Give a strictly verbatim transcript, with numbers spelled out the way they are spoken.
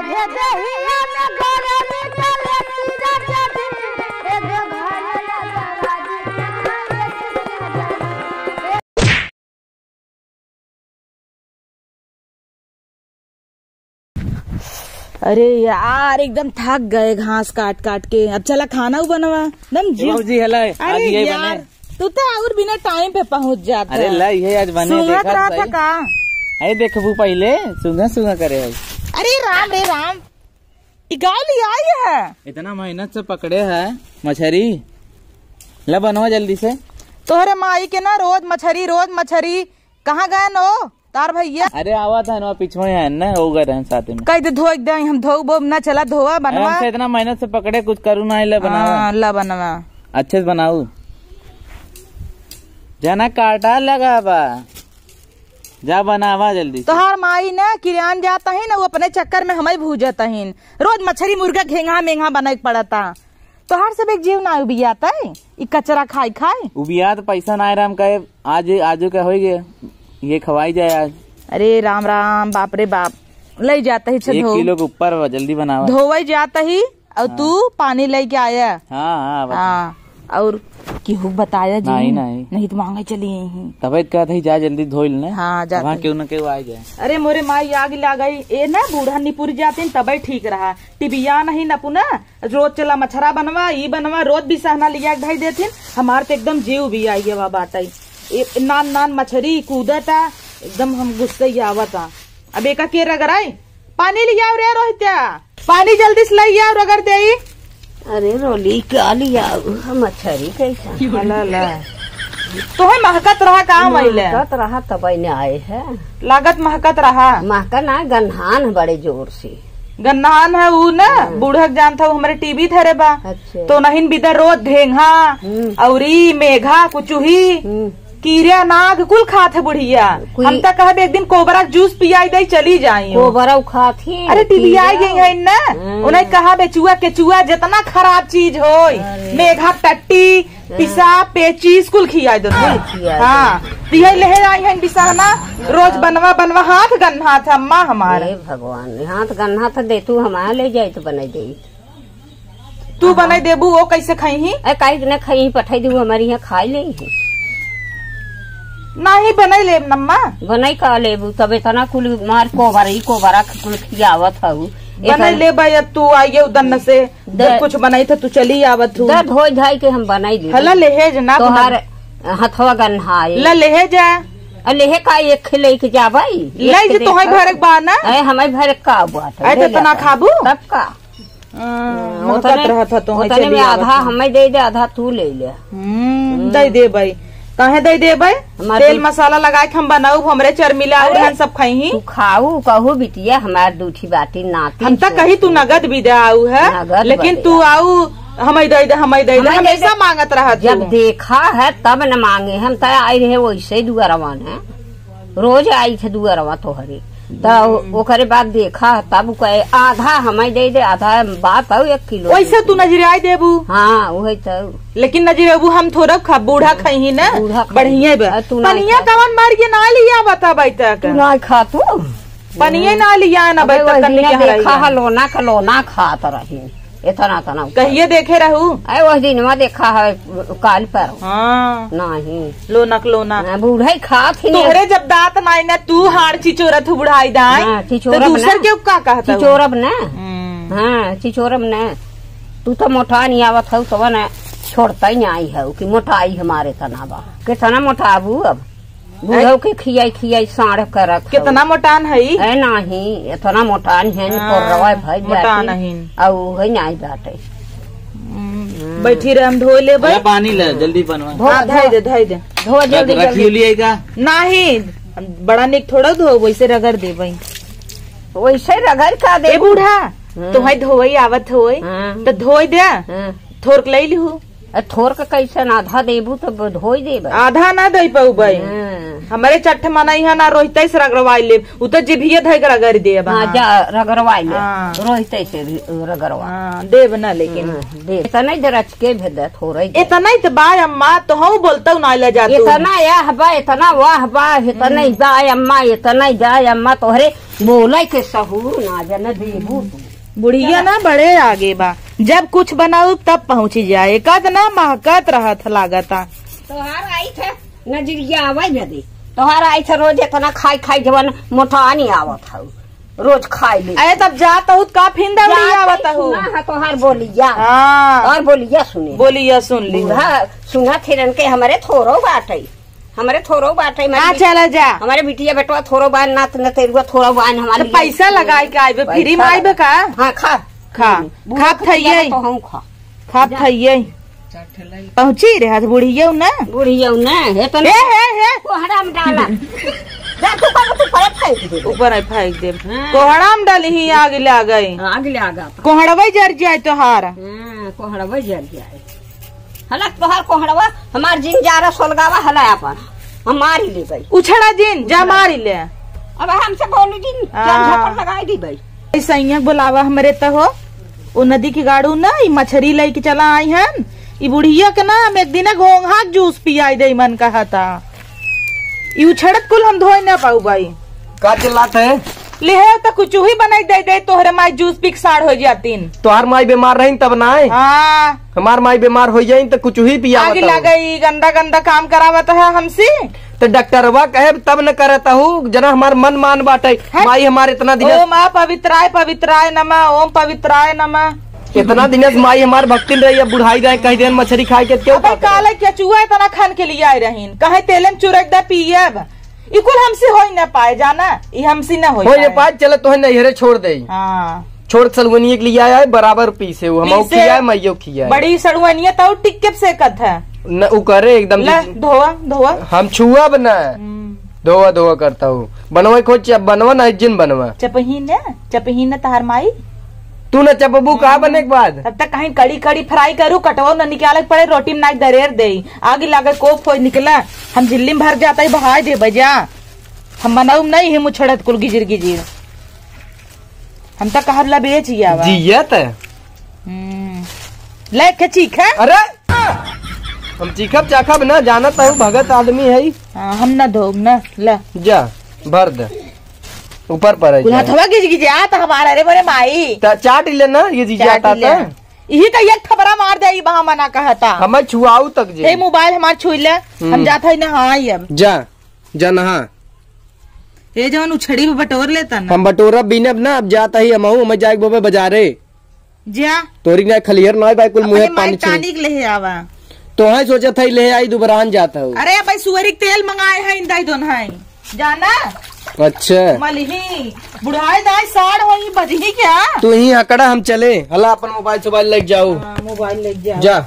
हे देहिया में गरमी के लेसी राजा जी, हे देवघर राजा जी। अरे यार, एकदम थक गए घास काट काट के। अब चला खाना उ बनवा। एकदम ए जी। बाबूजी, हेला, अरे आज यही यार, बने। तू तो और बिना टाइम पे पहुंच जाता अरे है। ला, ये आज बने, सूंघत देखा रहा था सही। का? अरे देखबू पहले, सूंघा सूंघा करे है। अरे राम रे राम, ई गाँव ले आई है। इतना मेहनत से पकड़े है मछरी, ला बनवा जल्दी से। तोहरे माई के ना रोज मछरी, रोज मछरी। कहाँ गए नो तार भैया? अरे आवा था ना, पिछुए है ना, हो गए रहन साथ में। कह दे धोए दे, हम धोबो ना, चला धोवा अरे बनवा। हमसे इतना मेहनत से पकड़े, कुछ करू ना, ले बनावा। हाँ, ला बनवा। अच्छे से बनाऊ। जना काटा लगा बा, जा बनावा जल्दी से। तोहार माई ना किरान जाता ही ना, वो अपने चक्कर में हमें भूजता ही। रोज मछरी मुर्गा घेंगा मेंगा बनाए के पड़ता। तोहार सब एक जीव ना उबियाता है, ई कचरा खाई खाई। उबियात पैसा ना आए राम कहे, आज आजू का होई गए, ये खवाई जाए आज। अरे राम राम, बाप रे बाप, ले जाता ही एक छे धो। किलो के ऊपर बा, जल्दी बनावा। धोवई जाता ही, और हाँ। तू पानी लेके आया। हाँ, हाँ, बता। हाँ, और केहू बताया जी। नहीं, नहीं। नहीं तो मांगे चली यहीं। तबे कहत ही जा जल्दी धोइल ने। हाँ, जाते वहाँ ही। केहू न केहू आ जाए। अरे मोरे माई आग लागई, ए ना बूढ़ा निपुर जातिन तबे ठीक रहा। टिबिया नहीं नपुना, रोज चला मछरा बनवा, ई बनवा, रोज बिसहना लिया के धई देथिन। हमार तो एकदम जीव भी आई गवा बाटई। ए नान नान मछरी कूदता, एकदम हम गुस्से ही आवता। अब एका के रगड़ाई? पानी लियाओ रे रोहित्या, पानी जल्दी से लई आओ, रगड़ देई। अरे रोली, का लियाओ? हम मछरी कैसा? अला ला। तोहे महकत रहा का महिले? महकत रहा तब ने आए है। लागत महकत रहा। महका ना, गन्हान बड़े जोर से। गन्हान है ऊ ना, हाँ। बूढ़क जानत हऊ, हमरे टीबी धरे बा। अच्छा। तो नहीं बिदा रोज धेंगा, हम्म। औरी मेघा, कुचुही। हम्म। कीड़ा नाग कुल खात है बुढ़िया। कुल हम त कहब एक दिन कोबरा के जूस पियाई दे, चली जाई हो। कोबरा उ खात ही, अरे टीबी आई कीड़ा। गई है ना, हम्म। उन्हें कहा बेचुआ केचुआ जितना खराब चीज होय, अरे। मेघा टट्टी, हम्म। पिसाब पेचीस कुल खियाई दे तू। खियाई दे। हाँ, तिहे लेहे आई है बिसहना, रोज बनवा बनवा हाथ गन्हात है अम्मा हमार। हे भगवान, हाथ गन्हात दे तू हमार ले जाई तो बनाई दे। तू बनाई देबू, वो कैसे खइही? ए, काहे के ना खइही, पठाई देबू, हमारे यहाँ खाई लेही। नाही बनाई लेब नम्मा। बनाई का लेबू, तब इतना कुल मार कोबरा, ई कोबरा के कुल खियावत हऊ। बनाई एकर लेबा, अब तू आइए उदन से, द-, जब कुछ बनाई तो तू चली आवत हू। द धोई धाई के हम बनाई लेबू। हला लेहे ज ना तोहार हथवा गन्हाए। ला लेहे जा। आ लेहे का एक लेके जाबई? ले एक जे तोहार देखा। घर के बा ना? ए, हमारे घर का बात है, अरे ले तो इतना लेता। खाबू? तब का? हाँ, हम्म, महकत ओतने, रहत ह, तोहे ओतने चली में आवत आधा ह। हमें दे दे, आधा तू ले ले। हम्म, हम्म। दे देबई। काहे दे देबई? हमार तेल दूध मसाला लगाए के हम बनाऊ, हमरे चरमिला और अरे, हन सब खाई ही। तू खाऊ, कहू बिटिया, हमार दूठी बाटी नाती हम त छोड़ कही तू दे। नगद बिदा आऊ है, नगद लेकिन बिदा। तू आऊ, हमें दे दे, हमें दे दे, हमें दे हमेशा दे। मांगत रहत जब तू। देखा है तब न मांगे, हम त आई रहे वैसे दुआरवा ने। रोज आई थे दुआरवा तोहरे। त ओ-, ओकरे बाद देखा, तब कहे, "आधा हमें दे दे, आधा बाप है एक किलो।" वैसे तू नजरियाई देबू। हाँ, वही तो। लेकिन नजरियाबू हम थोड़ा खा, बूढ़ा खाई ही ना, बूढ़ा खाई। बढ़िया बा। आ, तू ना पनिया खा। कवन मार के ना लिया बता बाई तक। तू ना खा तू। पनिया ना लिया ना अबे बाई तक वही कन्नी दिना के हराई देखा है। है, लोना का लोना खात रही। एतना, एतना ऊपर। कहिए देखे रहू? अरे, वह दिनवा देखा है, काल पर। हाँ। नहीं। लोनक लोना। हाँ, बूढ़े खात ही तोहरे नहीं। जब दांत नाई ना, तू हाड़ चिचोरत हु बुढ़ाई दाई, हाँ, तो चिचोरब दूसर ना। के का कहत हु? चिचोरब ना। हम्म। हाँ, चिचोरब ना। तू तो मोटा नहीं आवत हऊ, तो ना छोड़ता ही नहीं आई है कि मोटाई हमारे तना बा। कितना मोटाबू अब? बुढ़ऊ के खियाई खियाई साँढ़ करत हऊ। कितना मोटान हई? ए नाही, इतना मोटान है, हाँ, कोर्रवा भई मोटान जाती। हईन। अउ उहे नाही बाटे। हम्म, हम्म। बैठी रह, हम धोए लेबै। या पानी ले, जल्दी बनवा। धो, हाँ, धो। धोए दे, धोए दे। धो जल्दी, रख जल्दी। लियो का? नाही, बड़ा निक थोड़ा धो, वैसे रगड़ देबै। वैसे रगड़ का ए बूढ़ा, हम्म। तोहई धोवई आवत होई, हाँ। तो धोए दे, हाँ। थोरक लई लिहू। अ, थोर के कैसे ना आधा देबू तो ब-, धोई देबे। आधा ना दे पउबे। हाँ। हमरे चट्ठ मनई है ना, रोहितै से रगड़वाई लेब। उ तो जिभिये धइ के रगड़ देब। हाँ, हाँ। जा, रगड़वाई ले। हाँ। रोहितै से भी रगड़वा। हाँ, देब ना लेकिन। हाँ, देब। इतना ही दे रच के भेद है, थोड़ा ही दे। इतना ही तो बा अम्मा, तो हम बोलतउ ना ले जा तू। इतना यह बा, इतना वाह बा, इतना ही बा अम्मा, इतना ही बा अम्मा, तोहरे बोले के सहूर ना जाने देबू तू। बुढ़िया ना बड़े आगे बा, जब कुछ बनाऊ तब पहुँची जाए, एकद ना महकत रहत लागता। तोहार आई थे नजरिया आवे बदे, तोहार आई थे रोज इतना खाई खाई जवन मोटा नहीं आवत हऊ, रोज खाई ले। अरे तब जात हऊ त का फिन दौड़ी जात आवत हऊ हऊ? सुना है तोहार बोलिया। हाँ। और बोलिया सुने। बोलिया सुन ली। बूढ़ा सुना थिरन के हमरे थोरो बाटे। हमरे थोरो बाटे, हमारे हाँ, बिट-, चला जा। हमारे बिटिया बेटवा थोरो बान, नात नतेरुआ थोरो बान, हमारे तो लिए पैसा लगाए के आइबे, फ्री में पैसा आइबे लगा। का? हाँ, खा। खा। हम्म। बुढ़िया खात के खइये। खियावे तो हम खा। खात जा। खइये। पहुँची रे, हाथ बुढ़िया ना। बुढ़िया ना, हे तो हे, हे, हे। कोहड़ा में डाला। जा, तू कर, तू परे फेंक दे। ऊपर है फेंक दे। हाँ। कोहड़ा में डाली ही, आग ले आ गई। आग ले आ गई। कोहड़वा जर जाए तोहार। हाँ, कोहड़वा जर जाए। हला तोहार कोहड़वा, हमार जिन जा रहा सोलगावा, हला अपन। हम मारी ले गई। उछड़ा जिन, जा मारी ले। अब हमसे बोलू जिन, हाँ। चल झापड़ लगाई दी भाई। ई सैया बोलावा हमरे त हो, ओ नदी के गाड़ू ना, ई मछरी लइके चला आई हन। ई बुढ़िया के ना, हम एक दिन घोंघा के जूस पियाई दे मन कहता। ई उछड़त कुल हम धोए ना पाऊ भाई। का चिल्लात है? लिहे त कुचुही बनाई दे दे, तोहरे माई जूस पी के साढ़ हो जातीन। तोहार माई बीमार रहीन तब ना आए? हाँ। हमार माई बीमार हो जाइन त कुचुही पियावत आगी हो। लागे, ई गंदा गंदा काम करावत है हमसे। त डॉक्टरवा कहे तब न करत हूँ, जना हमार मन मान बाटे। हैं? माई हमार इतना दिन ओम आ पवित्राय पवित्राय नमः, ओम पवित्राय नमः। इतना दिन से माई हमार भक्तिन रही, अब बुढ़ाई रहे, कह देन मछरी खाए के क्यों अबे खाते? काले केचुआ इतना खान के लिए आए रहीन, कहे तेले में चुरक दे पियब। ई कुल हमसे होई न पाए, जाना, ई हमसे न होई होई न पाए। पाए, चलो तोहे नैहरे छोड़ दे। हाँ। छोड़ सलवनिए के लिए आया है, बराबर पीसे वो, हम पीसे। खियाए, माइयो खियाए। बड़ी सड़ुआनिया तो टिक के सेकत है। न, उ करे एकदम ले, जैसे धोआ, धोआ। हम छुअब न। हम्म। धोआ, धोआ करता हूँ। बनवा खोज, अब बनवा ना, जिन बनवा। चपही ने, चपही ने तहार माई। तू न चपबू का हम्म। बने के बाद? तब तक कहीं कड़ी, कड़ी फ्राई करू, कटवा न निकाले के पड़े, रोटी में नाक दरेर दे। आगे लागे कोफ हो निकला, हम झिल्ली में भर जाता ही, बहाय दे बजा। हम मनाऊ नहीं, हिम उछड़त कुल गिजिर गिजिर। हम त कहब ला बेच ही आवा। जियत। हम्म। ले के चीख है? अरे! हम चीखब चाखब ना, जानत हूँ भगत आदमी है। हाँ, हम ना धोब ना, ले। जा, भर दे। ऊपर पर है कुल जा। हथवा गिज गिज आत हमारा, अरे मोरे माई। त चाट ले ना, ये जी चाट जाता ले। त। यही तो एक थपरा मार दे, ई बहा मना कहता। हमें छुआऊ तक जे। ए मोबाइल हमार छुई ले, हम हम्म। जात है ना, हाँ, ये। जा। जा नहा। ए जवन उछड़ी पे बटोर लेता ना। हम बटोरा बीनब ना, अब जात ही हमहू, हमें जाए के बोबे बजारे। जा। तोरी ना खलिहर ना भाई, कुल मुँहे अपने पानी माई छिड़क। टानिक ले आवा। तो है सोचत है ले आई, दुबरान जात हूँ। अरे भाई सुअरी के तेल मंगाए हैं, इंदाई दोन है। जाना? अच्छा। मलही, बुढ़ाई दाई साढ़ होई, बजही क्या? तू ही हकड़ा, हम चले। हला अपन मोबाइल सोबाइल लेके जाओ। हाँ, मोबाइल लेके जाओ। जा।